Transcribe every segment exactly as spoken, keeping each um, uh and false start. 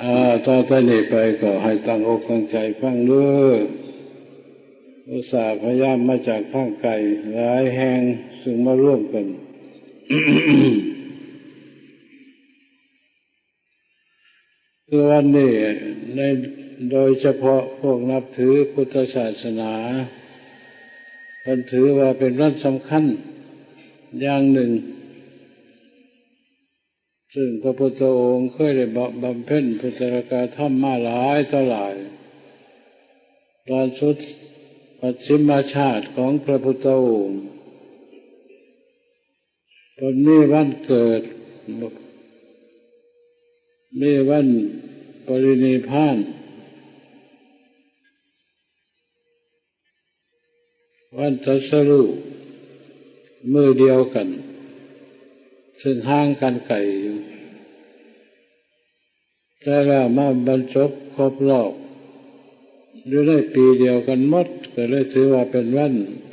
อ่า ต่อแต่นี้ไปก็ให้ตั้งอกตั้งใจฟังเด้อ อุตส่าห์พยายามมาจากทางไกลหลายแห่ง ซึ่งมาร่วมกัน คือวันนี้ใน โดยเฉพาะพวกนับถือพุทธศาสนา เพิ่นถือว่าเป็นวันสำคัญอย่างหนึ่ง ซึ่งพระพุทธองค์เคยได้บำเพ็ญปุจฉริยธรรมมาหลายต่อหลาย ตอนสุดปัจฉิมชาติของพระพุทธองค์ เพิ่นมีวันเกิด มีวันปรินิพพาน วันตรัสรู้ มื้อเดียวกัน ซึ่งห่างกันไกลอยู่ แต่แล้วมาบรรจบครบรอบ อยู่ในปีเดียวกันหมด ก็เลยถือว่าเป็นวัน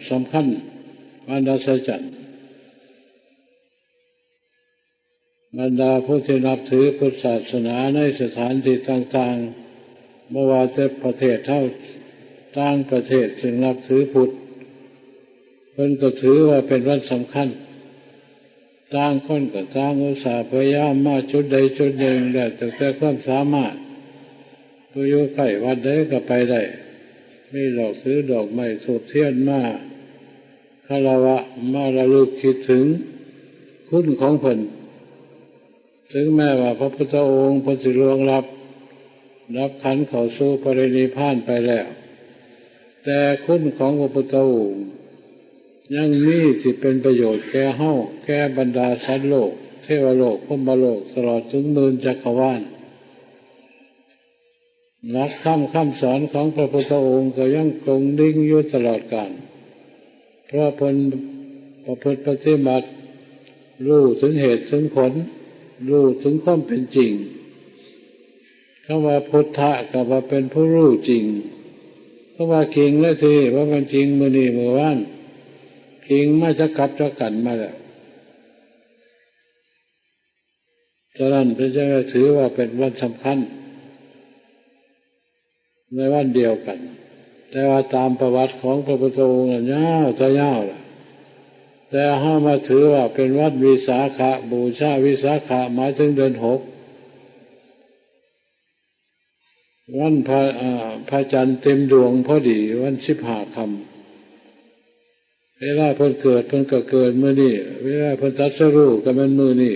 สำคัญ วันอัศจรรย์ บรรดาผู้ที่นับถือพุทธศาสนาในสถานที่ต่างๆ บ่ว่าแต่ประเทศเฮา ต่างประเทศซึ่งนับถือพุทธ เพิ่นก็ถือว่าเป็นวันสำคัญ ต่างคนก็ต่างอุตส่าห์พยายามมาจุดใดจุดหนึ่ง ได้ตั้งแต่ความสามารถ ผู้อยู่ใกล้วัดใดก็ไปได้ มีดอกถือดอกไม้ธูปเทียนมาคารวะ มาระลึกคิดถึงคุณของเพิ่น ถึงแม้ว่าพระพุทธองค์เพิ่นสิล่วงลับ ดับขันธ์เข้าสู่ปรินิพพานไปแล้ว แต่คุณของพระพุทธองค์ยังมีที่เป็นประโยชน์แก่เฮา แก่บรรดาสัตว์โลก เทวโลก พรหมโลก ตลอดถึงหมื่นจักรวาล หลักธรรมคำสอนของพระพุทธองค์ก็ยังคงนิ่งอยู่ตลอดกาล เพราะเพิ่นประพฤติปฏิบัติ รู้ถึงเหตุถึงผล รู้ถึงความเป็นจริง คำว่าพุทธะก็ว่าเป็นผู้รู้จริง คำว่าจริงและที่ว่ามันจริงมื้อนี้มื้อวาน จริงมาจักกับจักกันมาแล้ว ฉะนั้นเพิ่นจึงได้ถือว่าเป็นวันสำคัญ ในวันเดียวกัน แต่ว่าตามประวัติของพระพุทธองค์นั้นยาวแต่ยาวล่ะ แต่เฮามาถือว่าเป็นวันวิสาขบูชา วิสาขะหมายถึงเดือนหก วันพระ อ่า พระจันทร์เต็มดวงพอดี วันสิบห้าค่ำ เวลาเพิ่นเกิดเพิ่นก็เกิดมื้อนี้ เวลาเพิ่นตรัสรู้ก็แม่นมื้อนี้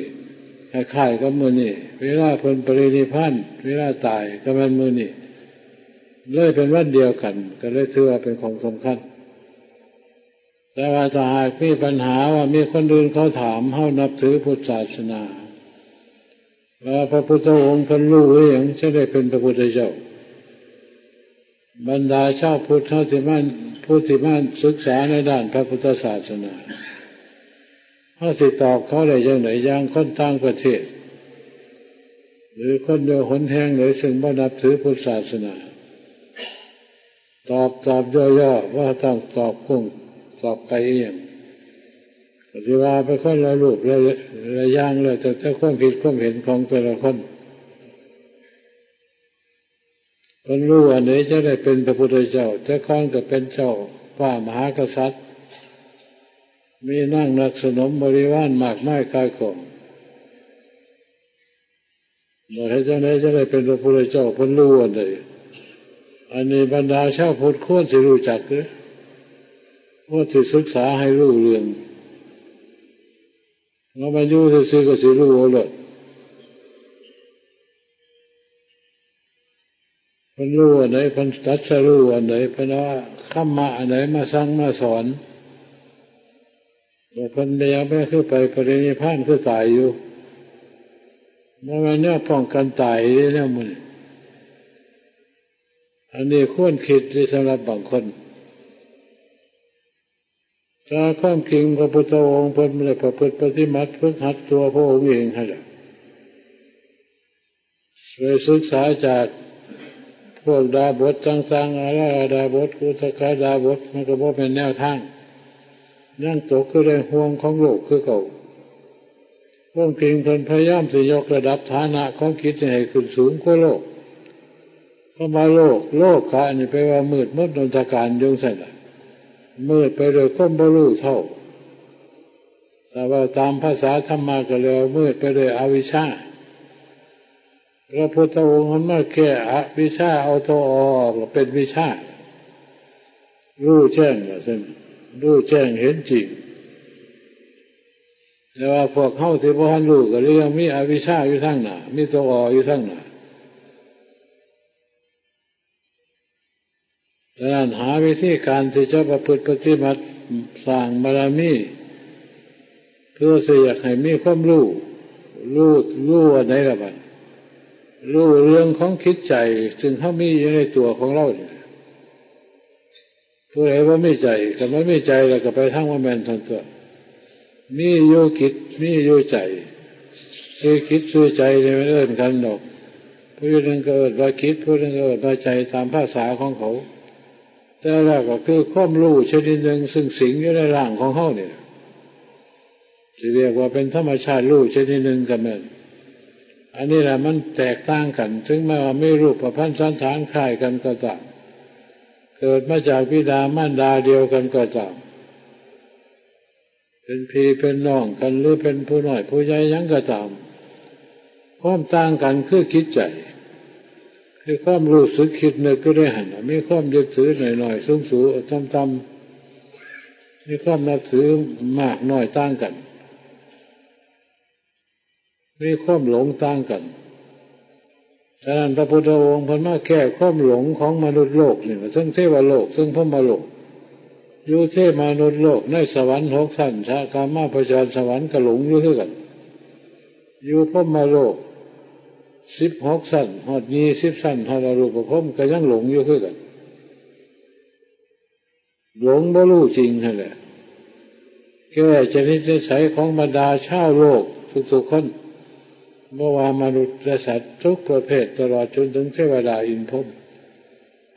คล้ายๆกับมื้อนี้ เวลาเพิ่นปรินิพพาน เวลาตายก็แม่นมื้อนี้ เลยเป็นวันเดียวกัน ก็เลยถือว่าเป็นของสำคัญ แต่ว่าถ้าหากมีปัญหาว่ามีคนอื่นเขาถาม เฮานับถือพุทธศาสนา ว่าพระพุทธองค์เพิ่นรู้อิหยังจะได้เป็นพระพุทธเจ้า บรรดาชาวพุทธเฮาสิมา ผู้สิมาศึกษาในด้านพระพุทธศาสนา เฮาสิตอบเขาได้จั่งใด อย่างคนต่างประเทศ หรือคนอยู่หนแห่งใดซึ่งบ่นับถือพุทธศาสนา ตอบ ตอบย่อๆ ว่าต้องตอบกว้าง ตอบไกลอิหยัง ก็สิว่าไปคนละรูปละ ละอย่าง แล้วแต่ แต่ความคิดความเห็นของแต่ละคน เพิ่นรู้อันใดจะได้เป็นพระพุทธเจ้า แต่ก่อนก็เป็นเจ้าฟ้ามหากษัตริย์ มีนางนักสนมบริวารมากมายกายกอง บ่เฮ็ดจั่งใดจะได้เป็นพระพุทธเจ้า เพิ่นรู้อันใด อันนี้บรรดาชาวพุทธควรสิรู้จักเด้อ ควรสิศึกษาให้รู้เรื่อง เฮามาอยู่ซื่อๆก็สิรู้เอาโลด เพิ่นรู้อันใด เพิ่นตรัสรู้อันใด เพิ่นเอาธรรมะอันใดมาสั่งมาสอน แล้วเพิ่นได้เอาไปคือไปปรินิพพานคือตายอยู่ บ่แม่นแนวป้องกันตายเด้แนวมื้อนี้ อันนี้ควรคิดเด้สำหรับบางคน แต่ความจริงพระพุทธองค์เพิ่นได้ประพฤติปฏิบัติฝึกหัดตัวพระองค์เองหั่นแหละ ไปศึกษาจากพวกดาบสต่างๆ อาราธดาบส กุตกดาบส มันก็บ่แม่นแนวทาง ยังตกอยู่ในห่วงของโลกคือเก่า ความจริงเพิ่นพยายามสิยกระดับฐานะของจิตนี่ให้ขึ้นสูงกว่าโลก คำว่าโลก โลกะนี่แปลว่ามืดมนอนทการอยู่ซั่นน่ะ มืดไปด้วยความบ่รู้เท่า ถ้าว่าตามภาษาธรรมะก็เรียกว่ามืดไปด้วยอวิชชา พระพุทธองค์เพิ่นมาแก้อวิชชา เอาตัวออกเป็นวิชชา รู้แจ้งว่าซั่น รู้แจ้งเห็นจริง แต่ว่าพวกเฮาที่บ่ทันรู้ก็เลยยังมีอวิชชาอยู่ทางหน้า มีตัวออยู่ทางหน้า ฉะนั้นหาวิธีการที่จะประพฤติปฏิบัติสร้างบารมี เพื่อสิอยากให้มีความรู้ รู้ รู้อันใดล่ะบัด รู้เรื่องของจิตใจ ซึ่งเฮามีอยู่ในตัวของเรานี่ ผู้ใดบ่มีใจ คันบ่มีใจแล้วก็ไปทางบ่แม่นซั่นตั๊ว มีอยู่จิต มีอยู่ใจ ซื่อจิตซื่อใจนี่มันเอิ้นกันดอก ผู้หนึ่งก็เอิ้นว่าจิต ผู้หนึ่งก็เอิ้นว่าใจ ตามภาษาของเขา แต่แรกก็คือความรู้ชนิดหนึ่งซึ่งสิงอยู่ในร่างของเฮานี่ สิเรียกว่าเป็นธรรมชาติรู้ชนิดหนึ่งก็แม่น อันนี้แหละมันแตกต่างกัน ถึงแม้ว่ามีรูปพรรณสันฐานคล้ายกันก็ตาม เกิดมาจากบิดามารดาเดียวกันก็ตาม เป็นพี่เป็นน้องกัน หรือเป็นผู้น้อยผู้ใหญ่หยังก็ตาม ความต่างกันคือจิตใจ คือความรู้สึกคิดนึกอยู่ในหั่นน่ะ มีความยึดถือน้อยๆ สูงๆ ต่ำๆ มีความนับถือมากน้อยต่างกัน มีความหลงต่างกัน ฉะนั้นพระพุทธองค์เพิ่นมาแก้ความหลงของมนุษย์โลกนี่ล่ะ ทั้งเทวโลก ทั้งพรหมโลก อยู่เทวมนุษย์โลก ในสวรรค์หกชั้น สะกามาพจรสวรรค์ก็หลงอยู่คือกัน อยู่พรหมโลก สิบหกชั้น ฮอดยี่สิบชั้น ฮอดอรูปพรหมก็ยังหลงอยู่คือกัน หลงบ่รู้จริงนั่นแหละ แก้จริตนิสัยของบรรดาชาวโลกทุกๆคน บ่ว่ามนุษย์และสัตว์ทุกประเภท ตลอดจนถึงเทวดาอินทร์พรหม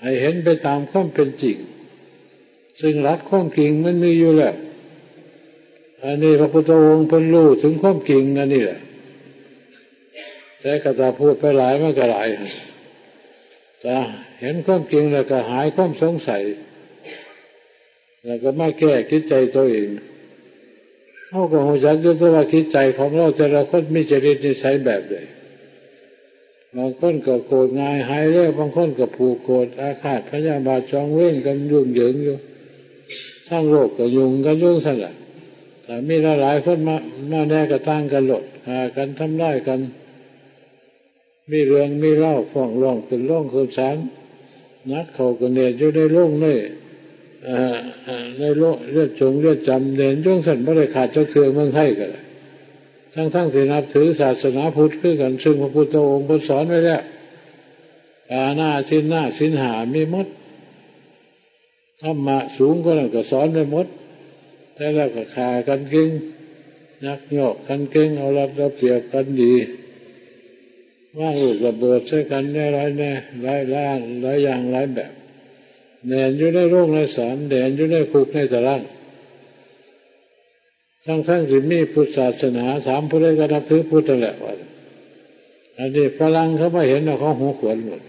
ให้เห็นไปตามความเป็นจริง ซึ่งหลักความจริงมันมีอยู่แล้ว อันนี้พระพุทธองค์เพิ่นรู้ถึงความจริงอันนี้แหละ แต่ก็ถ้าพูดไปหลายมันก็หลาย ถ้าเห็นความจริงแล้วก็หายความสงสัย แล้วก็มาแก้จิตใจตัวเอง เฮาก็ฮู้จักอยู่ตัวว่าจิตใจของเราแต่ละคนมีจริตนิสัยแบบใด บางคนก็โกรธง่ายหายเร็ว บางคนก็ผูกโกรธอาฆาตพยาบาทจองเวรกันยุ่งเหยิงอยู่ ทั้งโลกก็ยุ่งกันอยู่ซั่นล่ะ ถ้ามีหลายๆคนมา มาแหน่ก็ต่างกันโลด ฆ่ากันทำร้ายกัน มีเรื่องมีราวฟ้องร้องขึ้นโรงขึ้นศาล หนักเข้าก็แหน่อยู่ในโรงใน เอ่อ เอ่อ ในโรง เรือนจงเรือนจำ แหน่อยู่ซั่น บ่ได้ขาดจักเทื่อ เมืองไทยก็ได้ ทั้งๆที่นับถือศาสนาพุทธคือกัน ซึ่งพระพุทธองค์เพิ่นสอนไว้แล้ว ปาณาทินนา ศีลห้ามีหมด ธรรมะสูงกว่านั้นก็สอนไว้หมด แต่แล้วก็ฆ่ากันเก่ง ยักยอกกันเก่ง เอารัดเอาเปรียบกันดี วางลูกระเบิดใส่กันแหน่หลายแหน่ หลาย หลาย หลายอย่างหลายแบบ แหน่อยู่ในโรงในศาล แหน่อยู่ในคุกในตาราง ทั้งๆที่มีพุทธศาสนา ถามผู้ใดก็นับถือพุทธนั่นแหละว่า อันนี้ฝรั่งเขามาเห็นแล้วเขาหูขวนหมด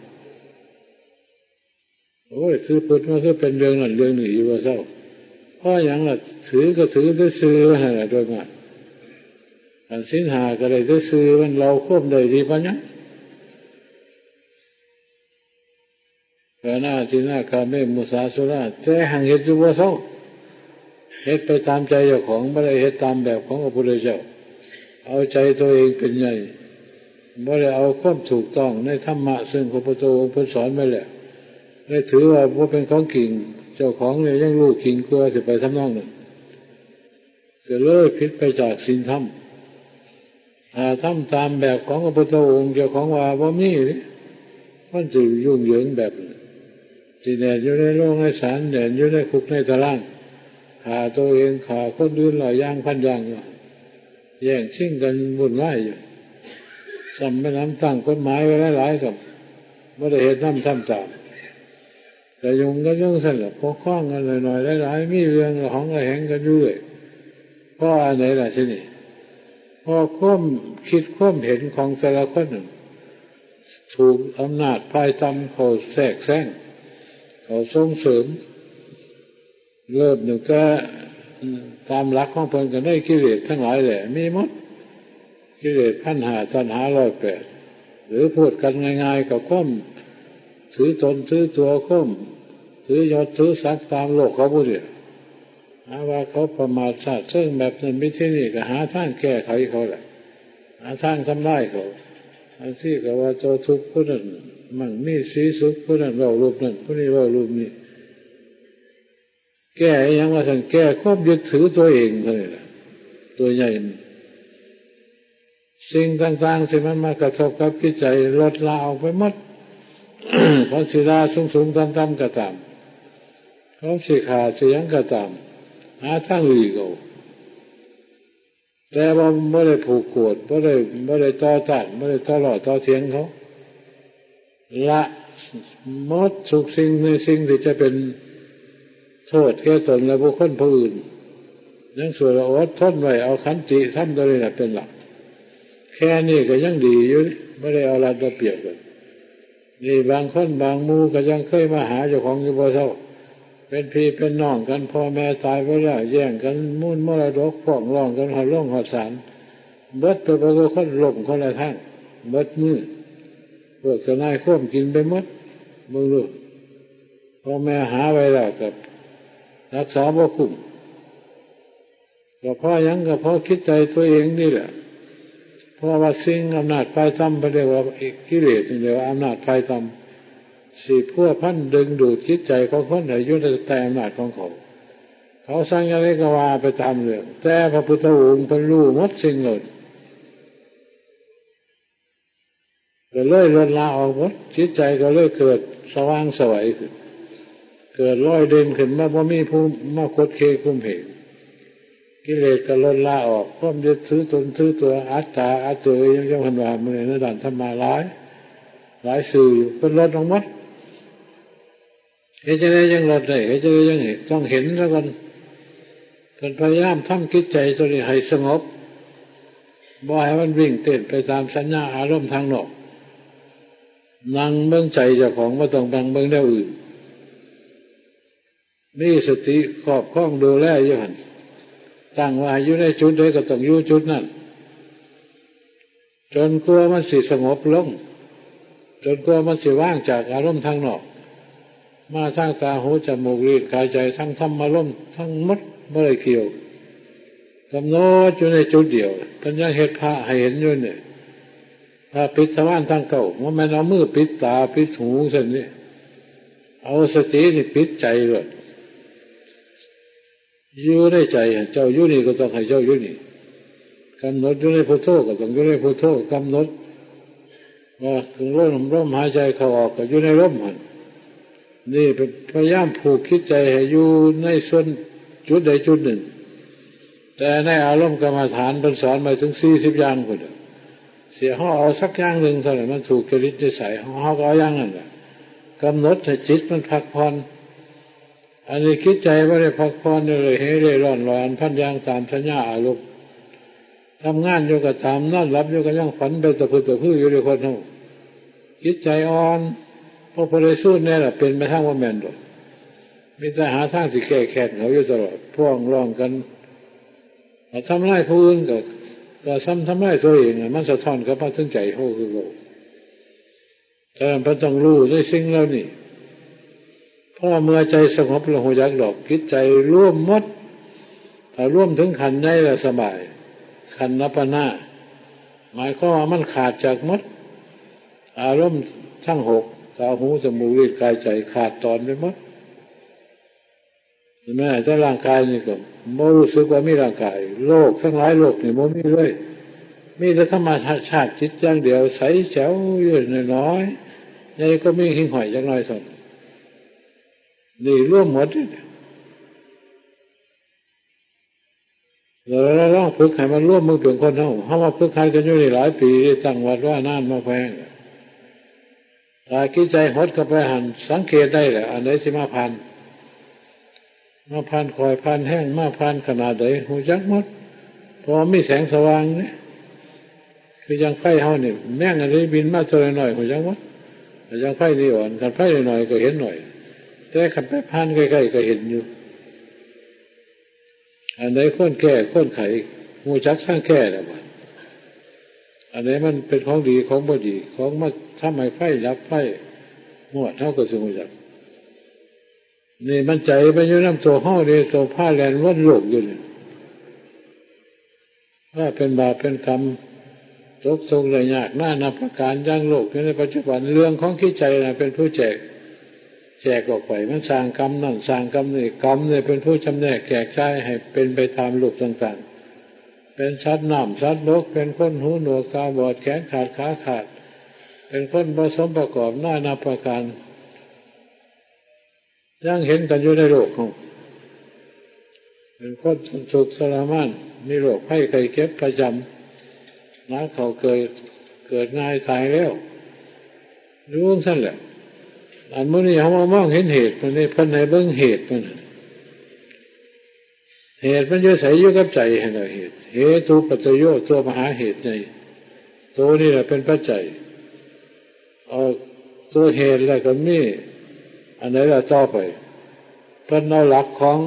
โอ้ย ถือพุทธมาคือเป็นเรื่องนั้นเรื่องนี้อยู่ว่าเศร้า เพราะหยังล่ะ ถือก็ถือซื่อๆ หั่นล่ะ โดยมาก อันศีลห้าก็ได้ซื่อๆ มันเล่าความได้ดีปานหยัง ปาณาทินนา กาเม มุสา สุรา แต่หั้งเฮ็ดอยู่บ่เซา เฮ็ดไปตามใจเจ้าของ บ่ได้เฮ็ดตามแบบของพระพุทธเจ้า เอาใจตัวเองเป็นใหญ่ บ่ได้เอาความถูกต้องในธรรมะ ซึ่งพระพุทธองค์เพิ่นสอนไว้แล้ว ได้ถือว่าบ่เป็นของจริง เจ้าของเนี่ยยังรู้จริงกว่า สิไปทำนองนั้น ก็เลยผิดไปจากศีลธรรม ถ้าทำตามแบบของพระพุทธองค์ เจ้าของว่าบ่มีเด้ มันสิยุ่งเหยิงแบบนั้น สิแหน่อยู่ในโรงในศาล แหน่อยู่ในคุกในตาราง ฆ่าตัวเอง ฆ่าคนอื่น ร้อยอย่างพันอย่างอยู่ แย่งชิงกันวุ่นวายอยู่ ซ้ำไปนำตั้งกฎหมายไว้หลายๆ ก็บ่ได้เฮ็ดนำทำตาม ก็ยุ่งกันอยู่ซั่นล่ะ ปกครองกันหน่อยๆ หลายๆ มีเรื่องละหองระแหงกันอยู่เรื่อย เพราะอันใดล่ะทีนี้ เพราะความคิดความเห็นของแต่ละคนนั้นถูกอำนาจฝ่ายต่ำเขาแทรกแซง เขาส่งเสริม เริ่มตั้งแต่ตามหลักของเพิ่นก็ในกิเลสทั้งหลายแหละ มีหมด กิเลสพันห้า ตัณหาร้อยแปด หรือพูดกันง่ายๆ กับความถือตนถือตัว ความถือยศถือศักดิ์ตามโลกเขาพู้นเนี่ย หาว่าเขาประมาทซาดเซิ่งแบบนั้น วิธีนี้ก็หาทางแก้ไขเขาแหละ หาทางทำลายเขา บางทีก็ว่าเจ้าทุกข์ผู้นั้นมั่งมีสีสุข ผู้นั้นเว้ารูปนั้น ผู้นี้เว้ารูปนี้ แก้อิหยังว่าซั่น แก้ความยึดถือตัวเองเท่านั้นแหละ ตัวใหญ่มัน สิ่งต่างๆที่มันมากระทบกับจิตใจ ลดละออกไปหมด เขาสิด่าสูงๆต่ำๆก็ตาม เขาสิฆ่าสิหยังก็ตาม หาทางหลีกเอา แต่ว่าบ่ได้ผูกโกรธ บ่ได้ บ่ได้ต่อต้าน บ่ได้ต่อล้อต่อเถียงเขา ละหมดทุกสิ่งในสิ่งที่จะเป็นโทษแก่ตนและบุคคลผู้อื่น ยังชั่วละอดทนไว้ เอาขันติธรรมตัวนี้แหละเป็นหลัก แค่นี้ก็ยังดีอยู่ บ่ได้เอารัดเอาเปรียบกัน นี่บางคนบางหมู่ก็ยังเคยมาหาเจ้าของอยู่บ่เซา เป็นพี่เป็นน้องกัน พ่อแม่ตายไปแล้ว แย่งกันมูลมรดก ฟ้องร้องกันฮอดโรงฮอดศาล เบิดไปเบิดคน ล้มคนละทาง เบิดมือ พวกทนายความกินไปหมด เบิ่งดู พ่อแม่หาไว้แล้วก็รักษาบ่คุ้ม ก็เพราะหยัง ก็เพราะจิตใจตัวเองนี่แหละ เพราะว่าสิ่งอำนาจฝ่ายต่ำ เพิ่นเรียกว่ากิเลสนี่แหละ อำนาจฝ่ายต่ำ สิพัวพันดึงดูดจิตใจของคนให้อยู่ในใต้อำนาจของเขา เขาสั่งอย่างไรก็ว่าไปตามเรื่อง แต่พระพุทธองค์เพิ่นรู้หมดสิ่งเหล่านี้ ก็เลยลดละออกหมด จิตใจก็เลยเกิดสว่างไสวขึ้น เกิดลอยเด่นขึ้นมา บ่มีผู้มาขดเขตข่มเหง กิเลสก็ลดละออก ความยึดถือตนถือตัว อัตตา อัตเต ยัง ยังเพิ่นว่ามื้อนี้ในด้านธรรมะหลาย หลายสื่ออยู่ เพิ่นลดลงหมด เฮ็ดจั่งใดจั่งลดได้ เฮ็ดจั่งใดจั่งเห็น ต้องเห็นซะก่อน เพิ่นพยายามทำจิตใจตัวนี้ให้สงบ บ่ให้มันวิ่งเต้นไปตามสัญญาอารมณ์ทางนอก นั่งเบิ่งใจเจ้าของ บ่ต้องนั่งเบิ่งแนวอื่น มีสติครอบครองดูแลอยู่หั่น ตั้งว่าให้อยู่ในจุดใดก็ต้องอยู่จุดนั้น จนกว่ามันสิสงบลง จนกว่ามันสิว่างจากอารมณ์ทางนอก มาทางตาหูจมูกลิ้นกายใจ ทั้งธรรมารมณ์ทั้งหมดบ่ได้เกี่ยว กำหนดอยู่ในจุดเดียว เพิ่นยังเฮ็ดพระให้เห็นอยู่นี่ พระปิดทวารทั้งเก้า บ่แม่นเอามือปิดตาปิดหูซั่นนี่ เอาสตินี่ปิดใจโลด อยู่ในใจ เจ้าอยู่นี่ก็ต้องให้เจ้าอยู่นี่ กำหนดอยู่ในพุทโธก็ต้องอยู่ในพุทโธ กำหนดว่าถึงลม ลมหายใจเข้าออกก็อยู่ในลมหั่น นี่เป็นพยายามผูกจิตใจให้อยู่ในส่วนจุดใดจุดหนึ่ง แต่ในอารมณ์กรรมฐานเพิ่นสอนไว้ถึงสี่สิบอย่างพุ้นน่ะ เสียเฮาเอาสักอย่างหนึ่งเท่านั้น มันถูกจริตนิสัย เฮาก็เอาอย่างนั้นแหละ กำหนดให้จิตมันพักผ่อน อันนี้จิตใจบ่ได้พักผ่อนเลย เฮเร่ร่อนลอยอันพันอย่างตามสัญญาอารมณ์ ทำงานอยู่ก็ตาม นอนหลับอยู่ก็ยังฝันไปตะพึดตะพืออยู่เด้อคนเฮา จิตใจอ่อน พอผู้ใดสู้แน่ล่ะ เป็นไปทางบ่แม่นดอก มีแต่หาทางสิแก้แค้นเขาอยู่ตลอด ฟ้องร้องกัน ถ้าทำลายผู้อื่นก็ ก็ซ้ำทำลายตัวเองน่ะ มันสะท้อนกลับมาถึงใจเฮาคือเก่า ฉะนั้นเพิ่นต้องรู้ในสิ่งเหล่านี้ พอเมื่อใจสงบแล้วฮู้จักดอก จิตใจรวมหมด ถ้ารวมถึงขั้นใดแล้วสบาย ขั้นอัปปนา หมายความว่ามันขาดจากหมด อารมณ์ทั้งหก ตาหูจมูกลิ้นกายใจ ขาดตอนไปหมด แม้แต่ร่างกายนี่ก็บ่รู้สึกว่ามีร่างกาย โลกทั้งหลายโลกนี่บ่มีเลย มีแต่ธรรมชาติจิตอย่างเดียว ใสแจ๋วอยู่น้อยๆ ใหญ่กว่ามีหิ่งห้อยจักหน่อยเท่านั้น นี่รวมหมดนี่ แล้วลองฝึกให้มันรวม มึงเป็นคนเฮา เฮามาฝึกหัดกันอยู่นี่หลายปี ตั้งวัดว่านานมาแพง ถ้าจิตใจหดเข้าไปหั่น สังเกตได้แหละ อันใดสิมาผ่าน มาผ่านค่อยผ่านแฮง มาผ่านขนาดใด ฮู้จักหมด เพราะว่ามีแสงสว่างนี่ คือจั่งไฟเฮานี่ แมงอันนี้บินมาตัวน้อยๆ ฮู้จักหมด แต่จั่งไฟนีออน คันไฟน้อยๆ ก็เห็นน้อย แต่คันไปผ่านใกล้ๆ ก็เห็นอยู่ อันใดควรแก้ควรไข ฮู้จักทางแก้แล้วบัด อันใดมันเป็นของดีของบ่ดี ของมาทำให้ไฟดับไฟมอด เฮาก็สิฮู้จัก นี่มันใจมันอยู่นำตัวเฮานี่ ตัวพาแล่นวนโลกอยู่นี่ ว่าเป็นบาปเป็นกรรม ตกทุกข์ได้ยากนานาประการ ยังโลกอยู่ในปัจจุบัน เรื่องของจิตใจน่ะเป็นผู้แจก แจกออกไป มันสร้างกรรมนั่นสร้างกรรมนี่ กรรมเนี่ยเป็นผู้จำแนกแจกจ่ายให้เป็นไปตามรูปต่างๆ เป็นสัตว์น้ำสัตว์บก เป็นคนหูหนวกตาบอด แขนขาดขาขาด เป็นคนบ่สมประกอบนานาประการ ยังเห็นกันอยู่ในโลกเฮา เป็นคนทุกข์ทรมาน มีโรคภัยไข้เจ็บประจำ หนักเข้าเกิด เกิดง่ายตายแล้ว อยู่จั่งซั่นแหละ อันมื้อนี้เฮามามองเห็นเหตุมันนี่ เพิ่นให้เบิ่งเหตุมัน เหตุมันอยู่ไส อยู่กับใจหั่นน่ะ เหตุ เหตุปัจจโย ตัวมหาเหตุใหญ่ ตัวนี้แหละเป็นปัจจัย เอาตัวเหตุแล้วก็มี อันใดล่ะต่อไป เพิ่นเอาหลักของ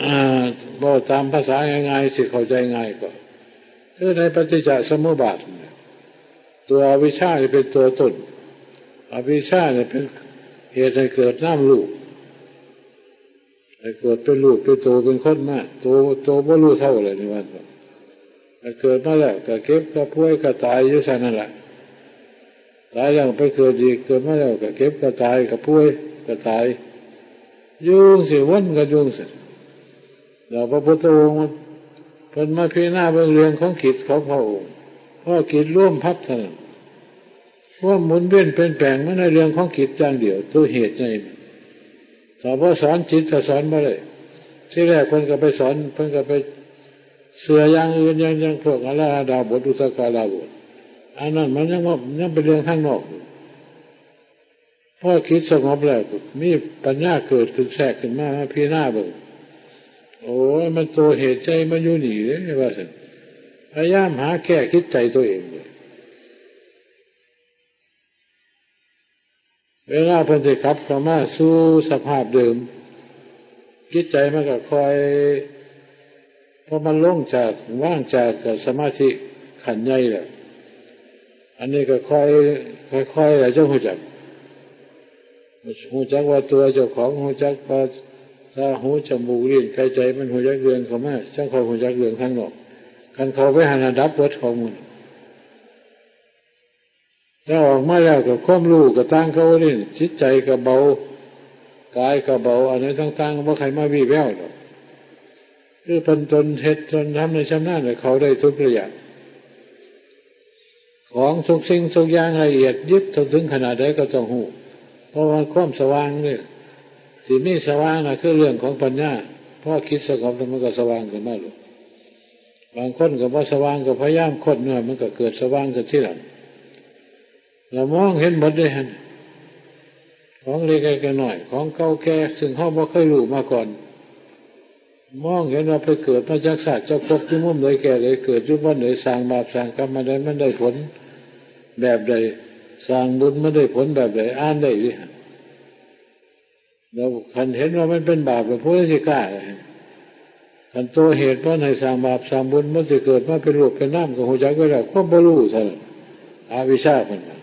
อ่า เว้าตามภาษาง่ายๆ สิเข้าใจง่ายก็ คือในปฏิจจสมุปบาทเนี่ย ตัวอวิชชานี่เป็นตัวต้น อวิชชาเนี่ยเป็นเหตุให้เกิดนามรูป ให้เกิดเป็นรูปเป็นตัวเป็นคนมา ตัว ตัวบ่รู้เท่าเลยนี่ว่า ถ้าเกิดมาแล้วก็เจ็บก็ป่วยก็ตายอยู่ซั่นนั่นแหละ ตายแล้วไปเกิดอีก เกิดมาแล้วก็เจ็บก็ตายก็ป่วยก็ตาย อยู่จั่งซี้ วนกันอยู่จั่งซี้ แล้วพระพุทธองค์เพิ่นมาพิจารณาเบิ่งเรื่องของจิตของพระองค์ พอจิตรวมปั๊บเท่านั้น ความหมุนเวียนเปลี่ยนแปลงมันในเรื่องของจิตอย่างเดียว ตัวเหตุใหญ่ ถ้าบ่สอนจิตก็สอนบ่ได้ ทีแรกเพิ่นก็ไปสอน เพิ่นก็ไปเชื่ออย่างอื่น อย่าง อย่างพวกอาราธนาดาบท อุทกดาบท อันนั้นมันยังว่า ยังเป็นเรื่องทางนอกอยู่ พอจิตสงบแล้ว มีปัญญาเกิดขึ้นแทรกขึ้นมา มาพิจารณาเบิ่ง โอ้ย มันตัวเหตุใหญ่มันอยู่นี่เด้ ว่าซั่น พยายามหาแก้จิตใจตัวเองเลย เวลาเพิ่นสิกลับเข้ามาสู่สภาพเดิม จิตใจมันก็ค่อย พอมันลงจาก ว่างจากกับสมาธิขั้นใหญ่แล้ว อันนี้ก็ค่อย ค่อยๆ แล้วจั่งฮู้จัก ฮู้จักว่าตัวเจ้าของ ฮู้จักว่าตา หู จมูก ลิ้น กาย ใจ มันฮู้จักเรื่องเข้ามา จั่งค่อยฮู้จักเรื่องทางนอก คันเข้าไปหั่นน่ะดับเบิดของมัน ถ้าออกมาแล้วก็ความรู้ก็ต่างเก่านี่ จิตใจก็เบา กายก็เบา อันนั้นต่างๆ บ่ใครมาวีแววดอก คือเพิ่นตนเฮ็ดตนทำในชำนาญ แล้วเข้าได้ทุกระยะ ของทุกสิ่งทุกอย่างละเอียดยิบเท่าถึงขนาดใดก็ต้องฮู้ เพราะว่าความสว่างนี่ สิมีสว่างน่ะ คือเรื่องของปัญญา พอจิตสงบแล้วมันก็สว่างขึ้นมาโลด บางคนก็บ่สว่าง ก็พยายามค้นเนาะ มันก็เกิดสว่างขึ้นทีหลัง เรามองเห็นหมดเลยหั่น ของเล็กๆน้อยๆ ของเก่าแก่ ซึ่งเฮาบ่เคยรู้มาก่อน มองเห็นว่าไปเกิดมาจากชาติจักภพ อยู่มุมใดแก่ใด เกิดอยู่วันใด สร้างบาปสร้างกรรมมาใด มันได้ผลแบบใด สร้างบุญมาได้ผลแบบใด อ่านได้เด้ แล้วคันเห็นว่ามันเป็นบาป แล้วผู้ใดสิกล้า คันตัวเหตุมันให้สร้างบาปสร้างบุญ มันสิเกิดมาเป็นรูปเป็นนาม ก็ฮู้จักไว้แล้ว ความบ่รู้เท่านั้น อวิชชาเพิ่นว่า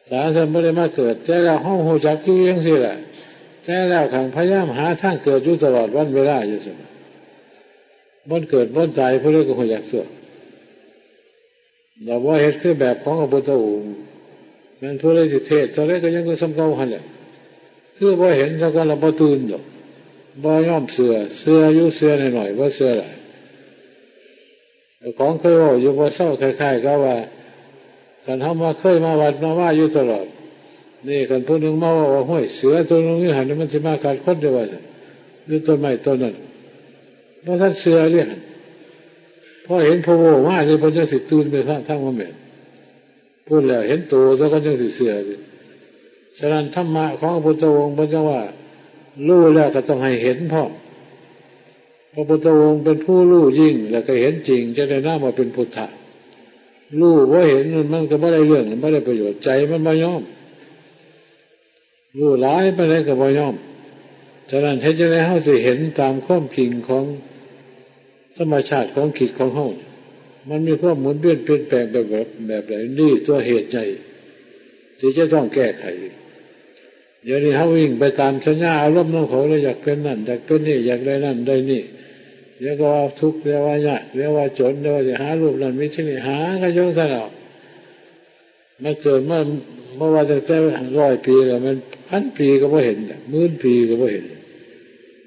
สารสันบ่ได้มาเกิด แต่แล้วเฮาฮู้จักอยู่จั่งซี้แหละ แต่แล้วคันพยายามหาทางเกิดอยู่ตลอดวันเวลาอยู่ซั่น บ่เกิดบ่ตาย ผู้ใดก็ฮู้จักตัว เราบ่เฮ็ดคือแบบของพระพุทธองค์ แม่นผู้ใดสิเทศน์เท่าใดก็ยังคือส่ำเก่าหั่นแหละ คือบ่เห็นซะก่อน แล้วบ่ตื่นดอก บ่ยอมเชื่อ เชื่ออยู่ เชื่อน้อยๆ บ่เชื่อหลาย เจ้าของเคยเว้าอยู่บ่เซา คล้ายๆ กับว่า คันเฮามาเคยมาวัดมาวาอยู่ตลอด นี่คันผู้หนึ่งมาเว้าว่า "ห้วย เสือตัวหนึ่งอยู่หั่น มันสิมากัดคนเด้อ" ว่าซั่น อยู่ต้นไม้ต้นนั้น บ่ทันเชื่อเลยหั่น พอเห็นพระโวมาเลย เพิ่นจั่งสิตื่นไปทาง ทางว่าแม่น พูดแล้วเห็นโตซะก่อนจั่งสิเชื่อเลย ฉะนั้นธรรมะของพระพุทธองค์เพิ่นจั่งว่า รู้แล้วก็ต้องให้เห็นพร้อม พระพุทธองค์เป็นผู้รู้ยิ่ง แล้วก็เห็นจริง จะได้นามว่าเป็นพุทธะ รู้บ่เห็นมันก็บ่ได้เรื่อง บ่ได้ประโยชน์ ใจมันบ่ยอม รู้หลายปานใดก็บ่ยอม ฉะนั้นเฮ็ดจั่งใดเฮาสิเห็นตามความจริงของธรรมชาติของจิตของเฮา มันมีความหมุนเวียนเปลี่ยนแปลงแบบ แบบ แบบใด นี่ตัวเหตุใหญ่ที่จะต้องแก้ไข เดี๋ยวนี้เฮาวิ่งไปตามสัญญาอารมณ์ของเขาเลย อยากเป็นนั่น อยากเป็นนี่ อยากได้นั่นได้นี่ เดี๋ยวก็ว่าทุกข์ เดี๋ยวว่ายาก เดี๋ยวว่าจน เดี๋ยวว่าสิหารูปนั้นมีที่นี่ หากันอยู่ซั่นแหล้ว มันเกิดมา บ่ว่าตั้งแต่ร้อยปีแล้ว มันพันปีก็บ่เห็น หมื่นปีก็บ่เห็น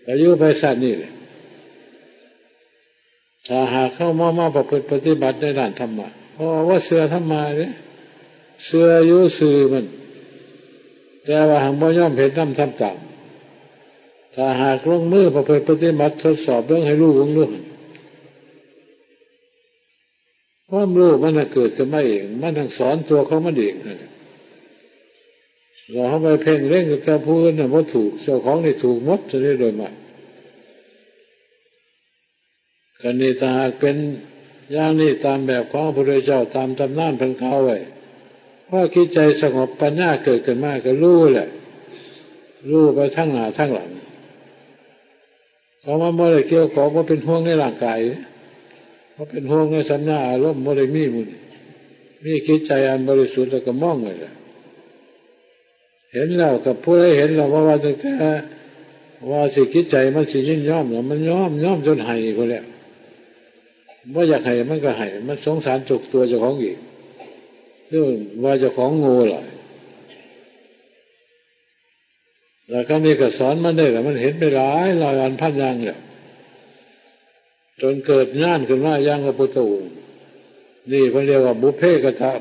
ก็อยู่ไปซั่นนี่แหละ ถ้าหากเข้ามา มาประพฤติปฏิบัติในด้านธรรมะ เพราะว่าเชื่อธรรมะเด้ เชื่ออยู่ซื่อมัน แต่ว่าหากบ่ยอมเฮ็ดนำทำตาม ถ้าหากลงมือประพฤติปฏิบัติ ทดสอบเบิ่ง ให้รู้เบิ่งดู ความรู้มันน่ะเกิดขึ้นมาเอง มันทั้งสอนตัวของมันเองนั่นแหละ เราเฮาไปเพ่งเล็งกับเจ้าผู้อื่นน่ะบ่ถูก เจ้าของนี่ถูกหมด จะได้โดยมาก กันนี้ถ้าหากเป็นอย่างนี้ตามแบบของพระพุทธเจ้า ตามตำนานเพิ่นกล่าวไว้ พอจิตใจสงบ ปัญญาเกิดขึ้นมาก็รู้แหละ รู้ไปทั้งหน้าทั้งหลัง เพราะมันบ่ได้เกี่ยวข้อง บ่เป็นห่วงในร่างกาย บ่เป็นห่วงในสัญญาอารมณ์ บ่ได้มีหมู่นี้ มีจิตใจอันบริสุทธิ์แล้วก็มองไว้แหละ เห็นแล้ว กับผู้ใดเห็นแล้ว ว่า ว่าตั้งแต่ว่าสิจิตใจมันสิยินยอมแล้ว มันยอม ยอมจนให้พุ้นแหละ บ่อยากให้มันก็ให้ มันสงสารตัวเจ้าของอีก เรื่องว่าเจ้าของโง่หลาย แล้วครั้งนี้ก็สอนมันได้แหละ มันเห็นไปหลายร้อยอันพันอย่างแล้ว จนเกิดญาณขึ้นมาอย่างพระพุทธองค์ นี่เพิ่นเรียกว่าบุพเพกตะ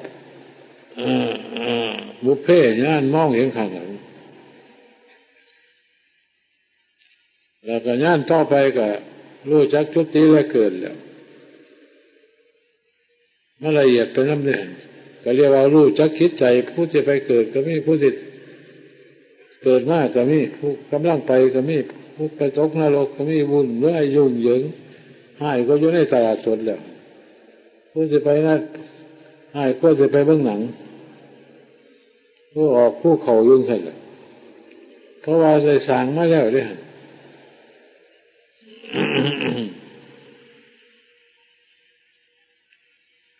เอ่อ เอ่อ บุพเพญาณ มองเห็นข้างหลัง แล้วก็ญาณต่อไปก็รู้จักจุติและเกิดแล้ว มันละเอียดไปนำเด้ ก็เรียกว่ารู้จักจิตใจ ผู้ที่ไปเกิดก็มี ผู้ที่เกิดมาก็มี ผู้กำลังไปก็มี ผู้ไปตกนรกก็มี วุ่นวายยุ่งเหยิง ฮ้ายกว่าอยู่ในตลาดสดแล้ว ผู้สิไปนะ ฮ้ายกว่าสิไปเบิ่งหนัง ผู้ออกผู้เข้าอยู่ซั่นแหละ เพราะว่าได้สร้างมาแล้วเด้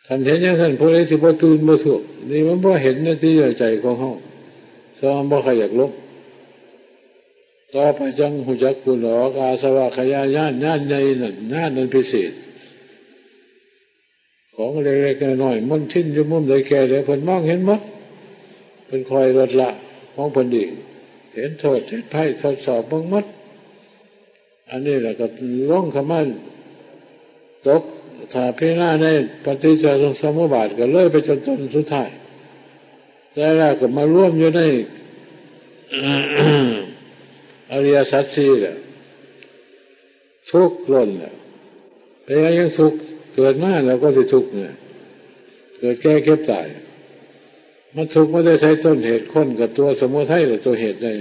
คันเห็นอย่างซั่น ผู้ใดสิบ่ตื่นบ่ทุกข์ นี่มันบ่เห็นในจิตใจของเฮา สองบ่ขยักลบ ต่อไปจังฮู้จักคุณดอก อาสวะขยายญาณ ญาณใหญ่นั่น ญาณนั้นพิเศษ ของเล็กๆน้อยๆ มนทินอยู่มุมใดแก่ใด เพิ่นมองเห็นหมด เพิ่นคอยลดละของเพิ่นเอง เห็นโทษ เห็นภัย ทดสอบเบิ่งหมด อันนี้แหละก็ลงเข้ามาตก ถ้าพิจารณาในปฏิจจสมุปบาทก็เลยไปจนต้นสุดท้าย แต่แล้วก็มารวมอยู่ใน อริยสัจสี่แหละ ทุกข์ล้นแหละ เป็นหยังยังทุกข์ เกิดมาแล้วก็สิทุกข์เนี่ย เกิดแก่เจ็บตาย มันทุกข์มาแต่ไส ต้นเหตุ คนกับตัวสมุทัยแหละตัวเหตุได้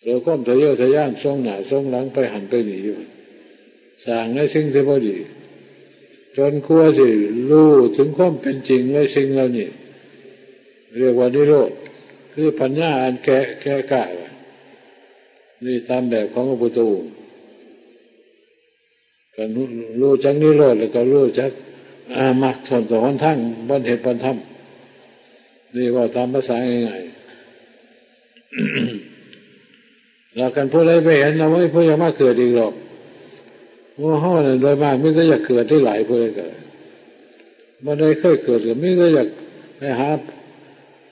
ตัวความทะเยอทะยานส่งหน้าส่งหลังไปหั้นไปนี่อยู่ สร้างในสิ่งที่บ่ดี จนกว่าสิรู้ถึงความเป็นจริงในสิ่งเหล่านี้ เรียกว่านิโรธ คือปัญญาอันแก่ แก่กล้า นี่ตามแบบของพระพุทธองค์ ก็รู้จักนิโรธ แล้วก็รู้จัก อ่า มรรค ส่วนตัวหนทาง บ่อนเหตุบ่อนธรรม นี่เว้าตามภาษาง่ายๆ แล้วคันผู้ใดไปเห็น เอาไว้ ผู้อยากมาเกิดอีกหรอก หมู่เฮานั่นโดยมากมีแต่อยากเกิดได้หลาย ผู้ใดก็ บ่ได้เคยเกิดก็มีแต่อยากไปหา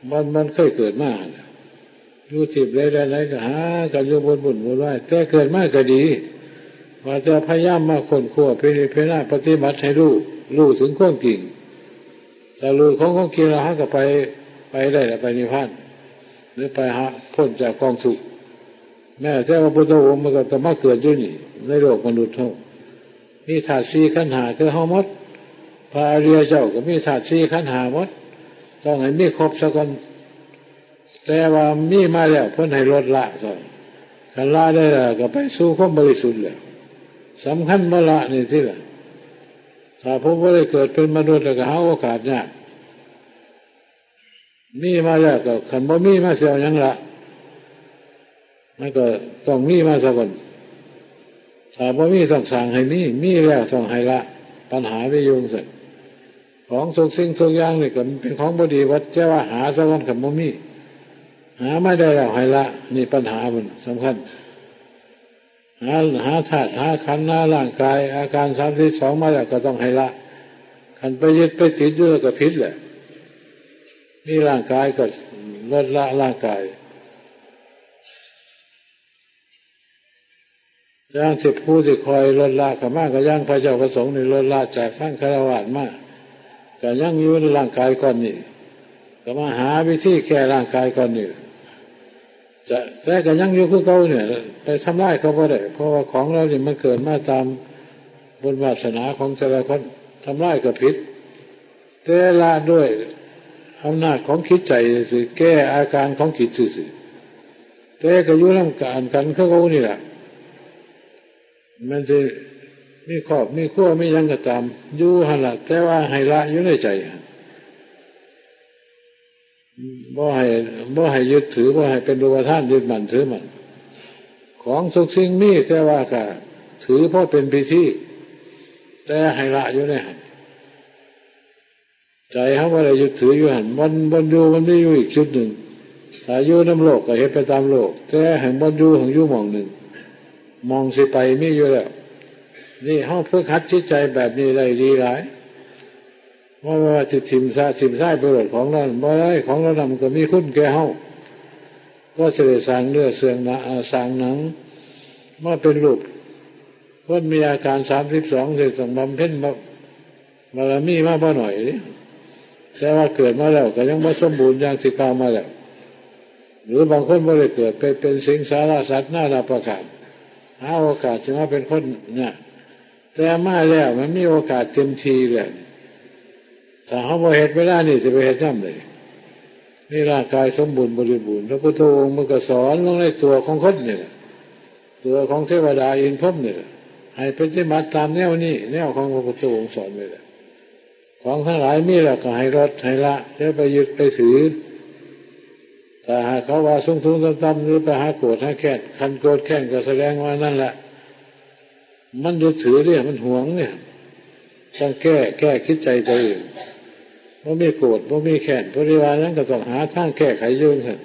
มัน มันเคยเกิดมาหั่นน่ะ อยู่ที่ใดใดก็หากันอยู่บุ่นบุ่นวาย แต่เกิดมาก็ดี ว่าแต่พยายามมาค้นคว้าพิจารณาปฏิบัติให้รู้ รู้ถึงความจริง ถ้ารู้ของความจริงแล้ว หาก็ไป ไปได้แล้ว ไปนิพพาน หรือไปหาพ้นจากกองทุกข์ แม้แต่พระพุทธองค์มันก็ต้องมาเกิดอยู่นี่ ในโลกมนุษย์เฮา มีธาตุสี่ขันธ์ห้าคือเฮาหมด พระอริยเจ้าก็มีธาตุสี่ขันธ์ห้าหมด ต้องให้มีครบซะก่อน แต่ว่ามีมาแล้วเพิ่นให้ลดละซะ คันละได้แล้วก็ไปสู่ความบริสุทธิ์แล้ว สำคัญบ่ละนี่ติล่ะ ถ้าผู้บ่ได้เกิดเป็นมนุษย์แล้วก็หาโอกาสยาก มีมาแล้วก็ คันบ่มีมาสิเอาหยังละ มันก็ต้องมีมาซะก่อน ถ้าบ่มีต้องสร้างให้มี มีแล้วต้องให้ละ ปัญหามีอยู่ซั่น ของทุกสิ่งทุกอย่างนี่ก็มันเป็นของบ่ดีหมด แต่ว่าหาซะก่อน คันบ่มี หามาได้แล้วให้ละ นี่ปัญหามันสำคัญ หา หาธาตุ หาขันธ์ หาร่างกาย อาการสามสิบสองมาแล้วก็ต้องให้ละ คันไปยึดไปติดอยู่แล้วก็ผิดแหละ มีร่างกายก็ลดละร่างกาย อย่างสิผู้สิคอยลดละก็มา ก็อย่างพระเจ้าพระสงฆ์นี่ลดละจากสังฆราวาสมา ก็ยังอยู่ในร่างกายก้อนนี้ ก็มาหาวิธีแก้ร่างกายก้อนนี้ จะ แต่ก็ยังอยู่คือเก่าเนี่ย ไปทำลายเขาบ่ได้ เพราะว่าของเรานี่มันเกิดมาตามบุญวาสนาของแต่ละคน ทำลายก็ผิด แต่ละด้วยอำนาจของจิตใจซื่อ แก้อาการของจิตซื่อๆ แต่ก็อยู่นำกัน กันคือเก่านี่แหละ มันสิมีครอบมีครัวมีหยังก็ตาม อยู่หั่นล่ะ แต่ว่าให้ละอยู่ในใจหั่น บ่ให้ บ่ให้ยึดถือ บ่ให้เป็นอุปาทานยึดมั่นถือมั่น ของทุกสิ่งมี แต่ว่าก็ถือพอเป็นพิธี แต่ให้ละอยู่ในหั่น ใจเฮาบ่ได้ยึดถืออยู่หั่น บ่อน บ่อนอยู่มันมีอยู่อีกจุดหนึ่ง ถ้าอยู่นำโลกก็เฮ็ดไปตามโลก แต่ให้บ่อนอยู่ ให้อยู่หม่องหนึ่ง หม่องสิไปมีอยู่แล้ว นี่เฮาฝึกหัดจิตใจแบบนี้ได้ดีหลาย บ่แม่นว่าสิถิ่มซะ ถิ่มซายไปโลด ของเหล่านั้นบ่ได้ ของเหล่านั้นมันก็มีคุณแก่เฮา ก็สิได้สร้างเนื้อเสื่องหนา อ่า สร้างหนัง มาเป็นรูปคนมีอาการสามสิบสอง ที่ต้องบำเพ็ญบารมีมาบ่หน่อยเด้ แต่ว่าเกิดมาแล้วก็ยังบ่สมบูรณ์อย่างที่กล่าวมาแล้ว หรือบางคนบ่ได้เกิดไปเป็นสิงสารสัตว์นานาประการ หาโอกาสสิมาเป็นคนยาก แต่มาแล้วมันมีโอกาสเต็มที่แล้ว ถ้าเฮาบ่เฮ็ดเวลานี้สิไปเฮ็ดยามใด มีร่างกายสมบูรณ์บริบูรณ์ พระพุทธองค์มันก็สอนลงในตัวของคนนี่แหละ ตัวของเทวดาอินทร์พรหมนี่แหละ ให้ปฏิบัติตามแนวนี้ แนวของพระพุทธองค์สอนไว้แหละ ของทั้งหลายมีแล้วก็ให้ลดให้ละ อย่าไปยึดไปถือ ถ้าหากเขาว่าสูงๆ ต่ำๆ หรือไปหาโกรธหาแค้น คันโกรธแค้นก็แสดงว่านั่นแหละ มันยึดถือเนี่ย มันหวงเนี่ย ต้องแก้ แก้จิตใจตัวเอง บ่มีโกรธ บ่มีแค้น บ่ได้ว่าหยังก็ต้องหาทางแก้ไขอยู่ซั่น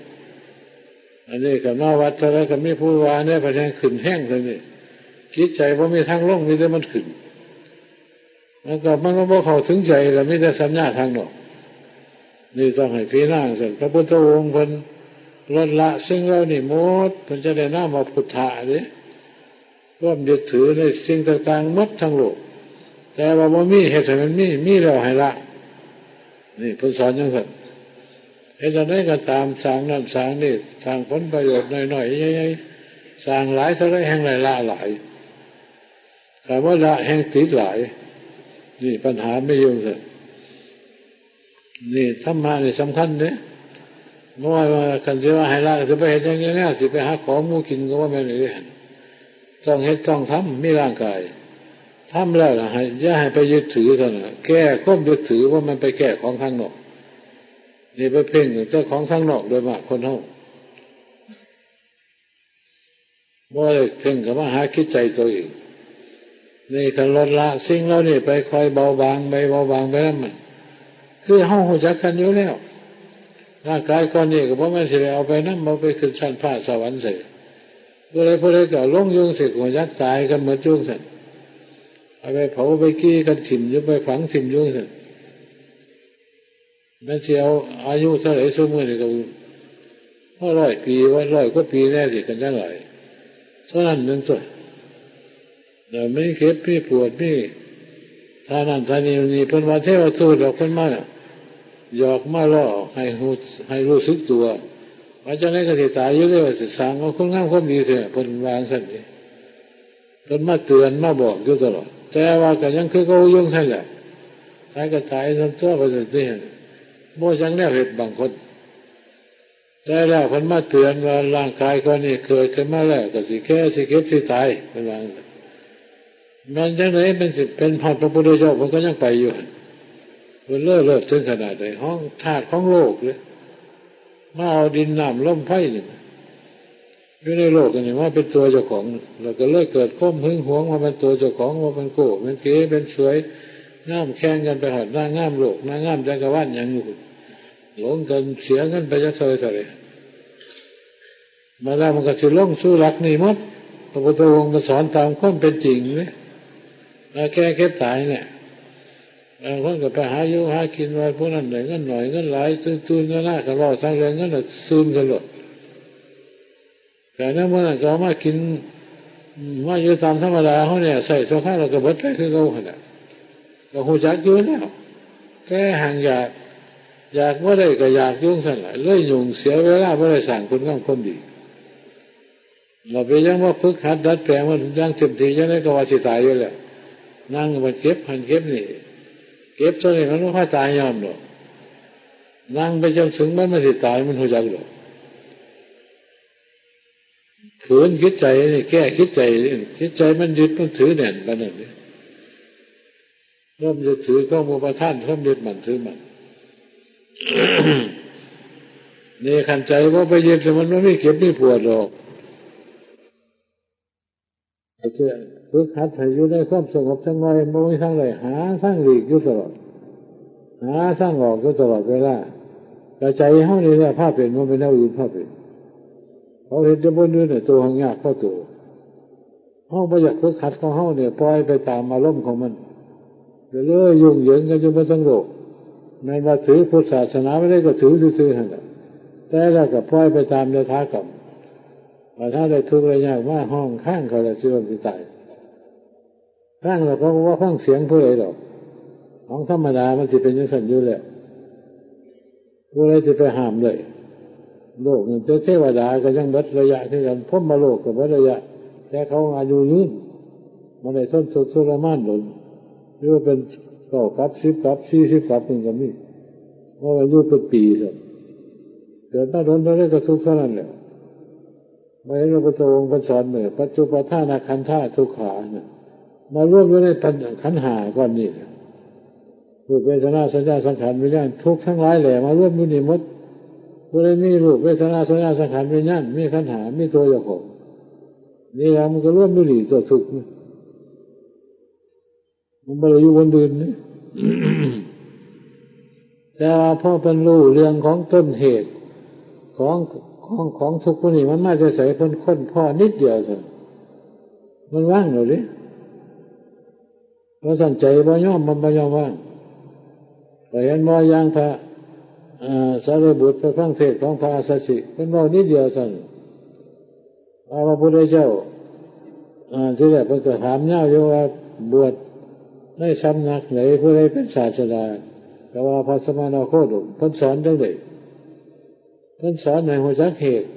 อันนี้ก็มาวัดเท่าใดก็มีผู้ว่าเนี่ย พะแนงขึ้นแฮงเท่านี้ จิตใจบ่มีทางลง มีแต่มันขึ้น มันก็ มันก็บ่เข้าถึงใจ แล้วมีแต่สัญญาทางนอก นี่ต้องให้พิจารณาซั่น พระพุทธองค์เพิ่นลดละสิ่งเหล่านี้หมด เพิ่นจะได้นามว่าพุทธะเด้ ความยึดถือในสิ่งต่างๆ หมดทั้งโลก แต่ว่าบ่มี เฮ็ดให้มันมี มีแล้วให้ละ นี่เพิ่นสอนจั่งซั่น เฮ็ดจั่งใดก็ตาม สร้างนั่นสร้างนี่ สร้างผลประโยชน์น้อยๆ ใหญ่ๆ สร้างหลายเท่าใดแฮ่งได้ละหลาย ถ้าบ่ละแฮ่งติดหลาย นี่ปัญหามีอยู่ซั่น นี่ธรรมะนี่สำคัญเด้ บ่ว่าคันสิว่าให้ละ สิไปเฮ็ดหยังแนว สิไปหาของหมู่กินก็บ่แม่นเด้ ต้องเฮ็ดต้องทำ มีร่างกาย ทำแล้วล่ะ ให้ อย่าให้ไปยึดถือเท่านั้น แก้ความยึดถือ บ่แม่นไปแก้ของทางนอก นี่ไปเพ่งแต่ของทางนอกโดยมากคนเฮา บ่ได้เพ่งเข้ามาหาจิตใจตัวเอง นี่คันลดละสิ่งเหล่านี้ไป ค่อยเบาบางไป เบาบางไปนำมัน คือเฮารู้จักกันอยู่แล้ว ร่างกายก้อนนี้ก็บ่แม่นสิได้เอาไปนำ เอาไปขึ้นชั้นฟ้าสวรรค์ไส ผู้ใดผู้ใดก็เอาลงอยู่จั่งซี้ ก็อยากตายกันหมดอยู่จั่งซั่น เอาไปเผาไปกี้กันถิ่มอยู่ ไปฝังถิ่มอยู่จั่งซั่น แม่นสิเอาอายุเท่าใดซุมื้อนี้ก็ พอร้อยปี ว่าร้อยกว่าปีแน่สิ กันจั่งหลาย เท่านั้นหนึ่งตัว แล้วมีเจ็บมีปวด มีท่านั้นท่านี้ นี่เพิ่นว่าเทวทูตดอก เพิ่นมาหยอกมาล่อให้รู้ ให้รู้สึกตัว ว่าจั่งใดก็สิตายอยู่เด้อ ว่าสิสร้างเอาคุณงามความดีเถอะ เพิ่นว่าจั่งซั่นเด้ เพิ่นมาเตือนมาบอกอยู่ตลอด แต่ว่าก็ยังคือเก่าอยู่ซั่นแหละ ตายก็ตายซั่นตัว ว่าซั่นติ บ่จักแนวเฮ็ดบางคน แต่แล้วเพิ่นมาเตือนว่าร่างกายก้อนนี้เกิดขึ้นมาแล้วก็สิแก่ สิเจ็บ สิตาย เพิ่นว่าจั่งซั้น แม่นจั่งใด๋ เป็นสิเป็นฮอดพระพุทธเจ้า เพิ่นก็ยังไปอยู่หั่น เพิ่นเลิศเลิศถึงขนาดใด๋ ของธาตุของโลกเด้ มาเอาดินน้ำลมไฟนี่ อยู่ในโลกอันนี้มาเป็นตัวเจ้าของ แล้วก็เลยเกิดความหึงหวงว่าเป็นตัวเจ้าของ ว่าเป็นโก้เป็นเก๋เป็นสวย งามแข่งกันไปฮอดนางงามโลก นางงามจักรวาลหยังอยู่ หลงกันเสียเงินไปจักเท่าใด๋เท่าใด๋ มาแล้วมันก็สิลงสู่หลักนี่หมด พระพุทธองค์ก็สอนตามความเป็นจริงเด้ มาแก่เก็บตายเนี่ย บางคนก็ไปหาอยู่หากิน ว่าผู้นั้นได้เงินหน่อยเงินหลาย ตื่นๆ นั่นนะ คันเว้าทางเรื่องเงินน่ะ ตื่นกันโลด แต่นั้นมื้อนั้นก็เอามากิน มาอยู่ตามธรรมดาเฮาเนี่ย ใช้ชั่วคราวแล้วก็เบิดไปคือเก่าหั่นน่ะ ก็ฮู้จักอยู่แล้ว แต่หากอยาก อยากบ่ได้ก็อยากอยู่จั่งซั่นล่ะ เลยยุ่งเสียเวลา บ่ได้สร้างคุณงามความดี เราไปยังว่าฝึกหัดดัดแปลงมันอย่างเต็มที่ จั่งใด๋ก็ว่าสิตายอยู่แล้ว นั่งมันเก็บหั่นเก็บนี่ เก็บเท่านี้มันบ่พาตายยอมดอก นั่งไปจนถึงมัน มันสิตาย มันฮู้จักดอก ฝืนจิตใจนี่ แก้จิตใจนี่ จิตใจมันยึดมันถือแน่นปานนั้นนี่ ความยึดถือ ความอุปาทาน ความยึดมั่นถือมั่น นี่คันใจบ่ไปยึด มันบ่มีเจ็บมีปวดดอก ก็คือฝึกหัดให้อยู่ในความสงบจักหน่อย บ่มีทางใด๋ หาทางหลีกอยู่ตลอด หาทางออกอยู่ตลอดเวลา ก็ใจเฮานี่แหละพาเป็น บ่แม่นแนวอื่นพาเป็น เขาเฮ็ดแต่บ่อื่นน่ะ ตัวหั้นยากกว่าตัว เฮาบ่อยากฝึกหัดของเฮาเนี่ย ปล่อยไปตามอารมณ์ของมัน ก็เลยยุ่งเหยิงกันอยู่เบิดทั้งโลก แม่นว่าถือพุทธศาสนาไว้ได้ก็ถือซื่อๆ หั่นล่ะ แต่แล้วก็ปล่อยไปตามยถากรรม บัดถ้าได้ทุกข์ได้ยากมา ฮ้องคางเขาแล้ว สิล้มสิตาย ฟังแล้วเขาก็บ่ฟังเสียงผู้ใด๋ดอก ของธรรมดามันสิเป็นจั่งซั่นอยู่แล้ว ผู้ใด๋สิไปห้ามได้ โลกนั่น แต่เทวดาก็ยังเบิดระยะคือกัน พรหมโลกก็เบิดระยะ แต่เขาอายุยืน บ่ได้ทนทุกข์ทรมานดน อยู่เป็นเก้ากับ สิบกับ สี่สิบกับ เพิ่นก็มี เพราะว่าอยู่เป็นปีซั่น เกิดมาดนเท่าใด๋ก็ทุกข์เท่านั้นแหละ บ่เห็นว่าพระพุทธองค์เพิ่นสอนมื้อ ปัจจุปาทานขันธาทุกขาน่ะ มารวมอยู่ในขันธ์ห้าก้อนนี้น่ะ รูป เวทนา สัญญา สังขาร วิญญาณ ทุกข์ทั้งหลายแหละ มารวมอยู่นี่หมด ผู้ใด๋มีรูป เวทนา สัญญา สังขาร วิญญาณ มีขันธ์ห้า มีตัวเจ้าของ นี่แหละมันก็รวมอยู่นี่ ตัวทุกข์นี่ มันบ่ได้อยู่บนอื่นนี่ แต่ว่าพอเพิ่นรู้เรื่องของต้นเหตุ ของ ของ ของทุกข์พวกนี้มันมาจากไส เพิ่นค้นพอนิดเดียวซั่น มันวางแล้วเด้ เพราะซั่นใจบ่ยอม มันบ่ยอมวาง ก็เห็นบ่ อย่างพระ เอ่อ สารีบุตรไปฟังเทศน์ของพระอัสสชิ เพิ่นเว้านิดเดียวซั่น ว่าพระพุทธเจ้า อ่า ทีแรกเพิ่นก็ถามยาวอยู่ว่าบวชในสำนักไหน ผู้ใดเป็นศาสดา ก็ว่าพระสมณโคดม เพิ่นสอนจั่งใด๋ เพิ่นสอนให้ฮู้จักเหตุ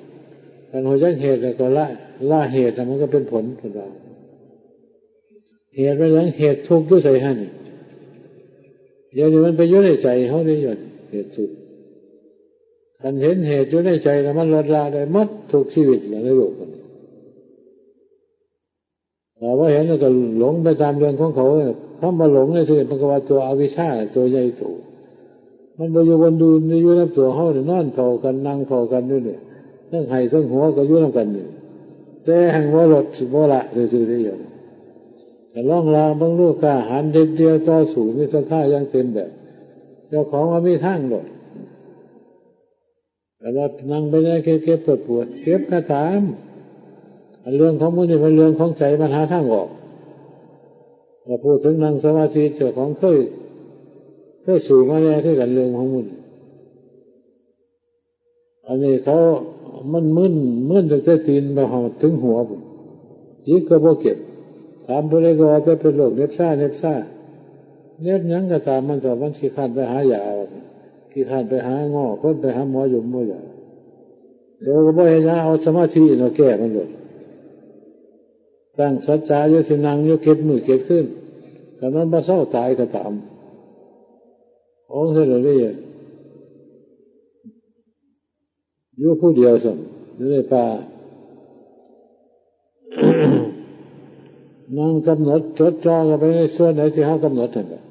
คันฮู้จักเหตุแล้วก็ละ ละเหตุน่ะมันก็เป็นผล เพิ่นว่า เหตุเป็นหยัง เหตุทุกข์อยู่ไสหั่น เดี๋ยวนี้มันไปอยู่ในใจเฮาเด้ เหตุทุกข์ คันเห็นเหตุอยู่ในใจแล้วมันลดละได้หมดทุกชีวิตแล้วในโลกนี้ ถ้าบ่เห็นแล้วก็หลงไปตามเรื่องของเขา คำว่าหลงในที่นี้มันก็ว่าตัวอวิชชาตัวใหญ่โต มันบ่อยู่บนดูน อยู่นำตัวเฮานี่ นอนเฝ้ากัน นั่งเฝ้ากันอยู่นี่ ทั้งไห้ทั้งหัวก็อยู่นำกันนี่ แต่แฮ่งบ่ลด บ่ละซื่อๆ เด้ ก็ลองละเบิ่งดู กล้าหาญเด็ดเดี่ยวต่อสู้ มีศรัทธาอย่างเต็มแบบ เจ้าของว่ามีทางโลด แต่ว่านั่งไปได้แค่เก็บปวดปวด เก็บก็ตาม อันเรื่องของมื้อนี้เป็นเรื่องของใจ มันหาทางออก ถ้าพูดถึงนั่งสมาธิ เจ้าของเคย เคยสู้มาแล้วคือกัน เรื่องของมื้อนี้ อันนี้เขา มันมึน มึนตั้งแต่ตีนไปฮอดถึงหัวพุ้น จิตก็บ่เก็บ ถามผู้ใดก็ว่าแต่เป็นโรคเหน็บชา เหน็บชา เหน็บหยังก็ตามมันเถาะ มันขี้คร้านไปหายา ขี้คร้านไปหาหมอ คนไปหาหมออยู่บ่อยาก เดี๋ยวก็บ่เฮ็ดหยัง เอาสมาธิเนาะแก้มันโลด ตั้งสัจจะอยู่ สินั่งอยู่เจ็ดมื้อเจ็ดคืน คันมันบ่เซาตายก็ตาม องค์เสด็จเลย อยู่ผู้เดียวซั่น อยู่ในป่า นั่งกำหนดจดจ่อเข้าไปในส่วนไหนที่เขากำหนดนั่นแหละ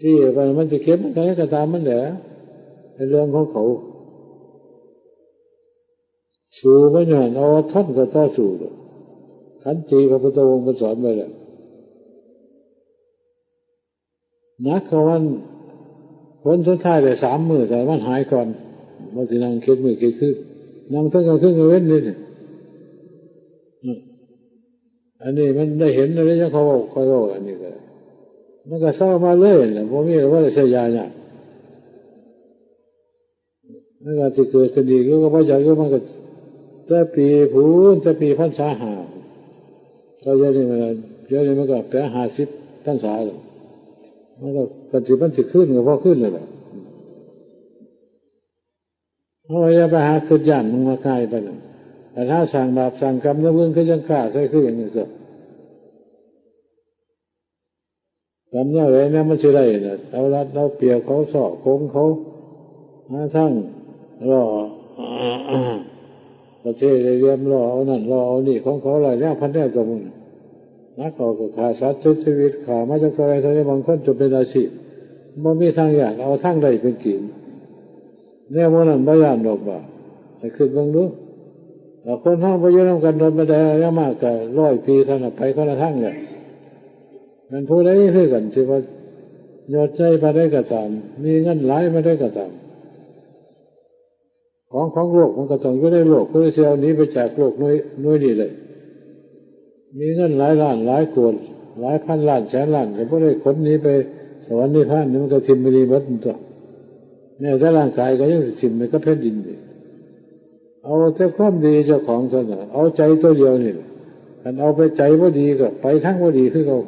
ที่ไปมันจะเก็บมันก็ได้ก็ตามมันแหละ เป็นเรื่องของเขา สู้มันอย่างเอาท่อนก็ต่อสู้เลย ขันติพระพุทธองค์มันสอนไว้แล้ว หนักกว่ามัน ผลสุดท้ายได้สามมื้อ แต่มันหายก่อน มันสินั่งเก็ดมื้อเก็ดคืน นั่งทั้งกลางคืนกลางเว็นนี่นี่ อันนี้มันได้เห็นอะไรยังเขาบอกคอยบอกอันนี้ก็ได้ มันก็เศร้ามาเลยนะ พวกนี้ว่าได้ใช้ยายาก มันก็สิเกิดขึ้นอีก หรือก็บ่อยาก หรือมันก็ แต่ปีพู้น แต่ปีพรรษาห้า ก็เดี๋ยวนี้มัน เดี๋ยวนี้มันก็แปดห้าสิบพรรษาแล้ว มันก็ กันสิมันสิขึ้นก็พอขึ้นเลยแหละ เพราะว่าอย่าไปหาคิดย่านมันมาง่ายไปนั่น แต่ถ้าสั่งบาปสั่งกรรมแล้วเรื่องคือยังฆ่าใส่คืออย่างนี้ก็ กรรมแนวใดเนี่ยมันสิได้น่ะ เอารัดเอาเปรียบเขา ซอกโกงเขา หาทางล่อ ประเทศได้เหลี่ยม ล่อเอานั่นล่อเอานี่ของเขา ร้อยแนวพันแนวตัวมึง นักเขาก็ฆ่าสัตว์ เสียชีวิต ฆ่ามาจากเท่าไรเท่าไร บางคนจนเป็นอาชีพ บ่มีทางย่าน เอาทางได้เป็นกิน แนวหมู่นั้นบ่ย่านดอกว่า ให้คิดเบิ่งดู ถ้าคนเฮาบ่อยู่นำกันโดนบันได อย่างมากก็ร้อยปีเท่านั้น ไปคนละทางแหละ แม่นผู้ใดคือกัน สิว่ายศใหญ่ปานใดก็ตาม มีเงินหลายปานใดก็ตาม ของของโลกมันก็ต้องอยู่ในโลก ผู้ใดสิเอาหนีไปจากโลกหน่วย หน่วยนี้ได้ มีเงินหลายล้านหลายโกด หลายพันล้านแสนล้าน ก็บ่ได้ขนหนีไปสวรรค์นิพพาน นี่มันก็ถิ่มไปนี่หมดตั๊ว แม้แต่ร่างกายก็ยังสิถิ่มไปกับแผ่นดินนี่ เอาแต่ความดีเจ้าของเท่านั้น เอาใจตัวเดียวนี่แหละ คันเอาไปใจบ่ดีก็ไปทางบ่ดีคือเก่า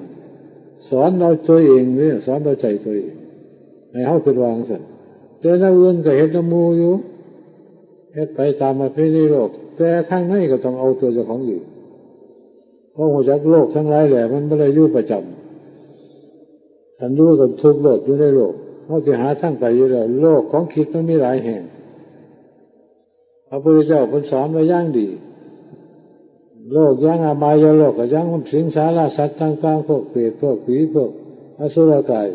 สอนเอาตัวเองนี่ สอนเอาใจตัวเอง ให้เฮาคิดว่าจั่งซั้น แต่แนวอื่นก็เฮ็ดนำหมู่อยู่ เฮ็ดไปตามประเพณีโลก แต่ทางในก็ต้องเอาตัวเจ้าของเอง เพราะฮู้จักโลกทั้งหลายแหละ มันบ่ได้อยู่ประจำ คันอยู่ก็ทุกข์โลดอยู่ในโลก เฮาสิหาทางไปอยู่แล้ว โลกของคิดมันมีหลายแห่ง พระพุทธเจ้าเพิ่นสอนไว้อย่างดี โลกอย่างอบายโลกก็อย่างสิงสารสัตว์ต่างๆ พวกเปรต พวกผี พวกอสุรกาย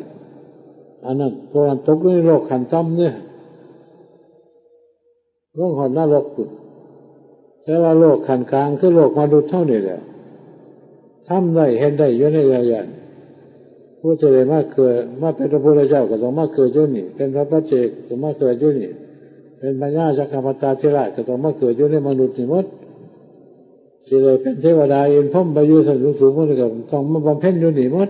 อันนั้น พวกนั้นตกอยู่ในโลกขั้นต่ำเนี่ย ลงฮอดนรกพุ้น แต่ว่าโลกขั้นกลางคือโลกมนุษย์เฮานี่แหละ ทำได้เฮ็ดได้อยู่ในระยะนี้ ผู้ที่ได้มาเกิด มาเป็นพระพุทธเจ้าก็ต้องมาเกิดอยู่นี่ เป็นพระปัจเจกก็มาเกิดอยู่นี่ เป็นพญาจักรพรรดิเถระก็ต้องมาเกิดอยู่ในมนุษย์นี่หมด สิได้เป็นเทวดาอินทร์พรหมไปอยู่ชั้นสูงๆ มันก็ต้องมาบำเพ็ญอยู่นี่หมด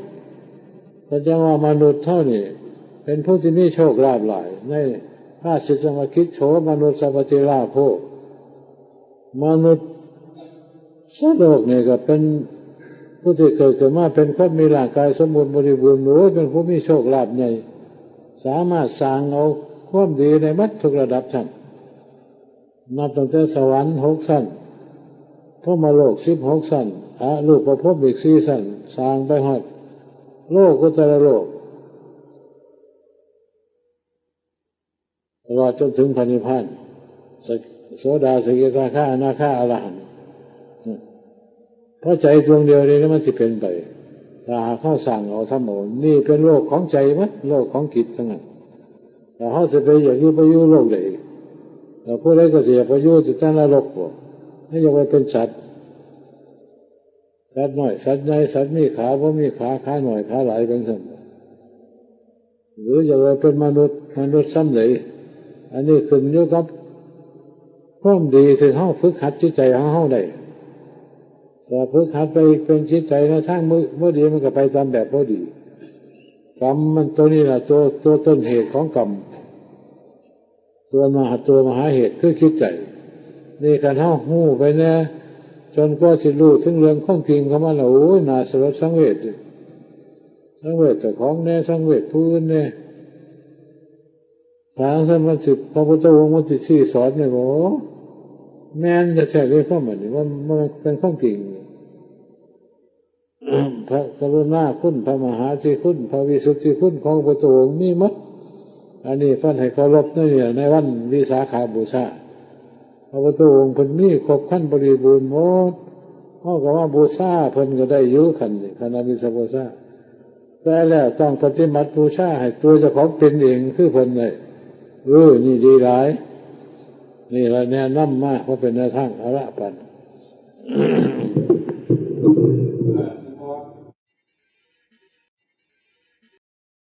ก็จั่งว่ามนุษย์เฮานี่ เป็นผู้ที่มีโชคลาภหลาย ในภาษิตจั่งว่า กิจโฉมนุสสะปฏิลาโภ มนุษย์โลกนี่ก็เป็นผู้ที่เกิดขึ้นมาเป็นคนมีร่างกายสมบูรณ์บริบูรณ์ โอ้ย เป็นผู้มีโชคลาภใหญ่ สามารถสร้างเอาความดีในหมดทุกระดับชั้น นับตั้งแต่สวรรค์หกชั้น พรหมโลกสิบหกชั้น อรูปพรหมอีกสี่ชั้น สร้างไปฮอดโลกุตตรโลก ตลอดจนถึงพระนิพพาน ส- โสดา สกิทาคา อนาคา อรหันต์ เพราะใจดวงเดียวนี้มันสิเป็นไป ถ้าหากเฮาสร้างเอา ทำเอา นี่เป็นโลกของใจหมด โลกของจิตทั้งนั้น ถ้าเฮาสิไปอยากอยู่ ไปอยู่โลกใด แล้วผู้ใดก็สิอยากไปอยู่ที่นรกบ่ ให้อยากไปเป็นสัตว์ สัตว์น้อย สัตว์ใหญ่ สัตว์มีขา บ่มีขา ขาน้อย ขาหลาย เป็นซั่น หรืออยากไปเป็นมนุษย์ มนุษย์ส่ำใด อันนี้ขึ้นอยู่กับความดีที่เฮาฝึกหัดจิตใจของเฮาได้ ถ้าฝึกหัดไปเป็นจิตใจในทางบ่- บ่ดี มันก็ไปตามแบบบ่ดี กรรมมันตัวนี้ล่ะ ตัว- ตัวต้นเหตุของกรรม ตัวมหา- ตัวมหาเหตุคือจิตใจ นี่คันเฮาฮู้ไปแน่ จนกว่าสิรู้ถึงเรื่องความจริงของมันแล้ว โอ้ย น่าสลดสังเวช สังเวชเจ้าของแน่ สังเวชผู้อื่นแน่ ถ้าซั่นมันสิ พระพุทธองค์มันสิชี้สอนนี่บ่ แม่นแท้ๆ เลย ความอันนี้ มัน- มันเป็นความจริง พระกรุณาคุณ พระมหาสิคุณ พระวิสุทธิคุณของพระพุทธองค์มีหมด อันนี้เพิ่นให้เคารพในนี่ ในวันวิสาขบูชา พระพุทธองค์เพิ่นมีครบครันบริบูรณ์หมด เฮาก็มาบูชาเพิ่นก็ได้อยู่ คันนี้ คันว่ามีสบูชา แต่แล้วต้องปฏิบัติบูชาให้ตัวเจ้าของเป็นเอง คือเพิ่นได้ เออ นี่ดีหลาย นี่ละแนะนำมา เพราะเป็นแนวทาง เอาละปัน